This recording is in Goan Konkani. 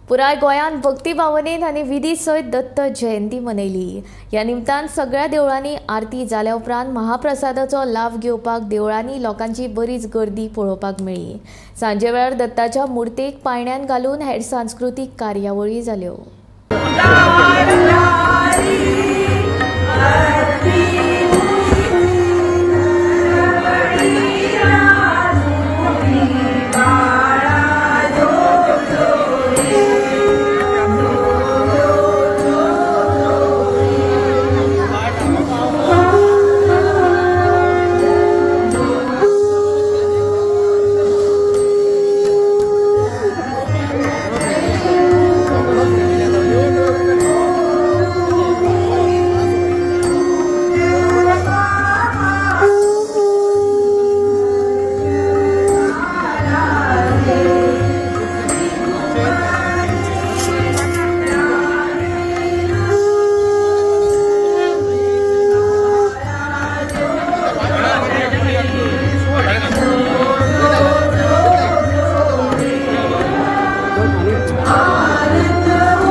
पुराय गोंयांत भक्ती भावनेन आनी विधी सयत दत्त जयंती मनयली. ह्या निमतान सगळ्या देवळांनी आरती जाल्या उपरांत महाप्रसादाचो लाव घेवपाक देवळांनी लोकांची बरीच गर्दी पळोवपाक मेळ्ळी. सांजे वेळार दत्ताच्या मुर्तेक पायण्यान घालून हेर सांस्कृतीक कार्यावळी जाल्यो. आनंद।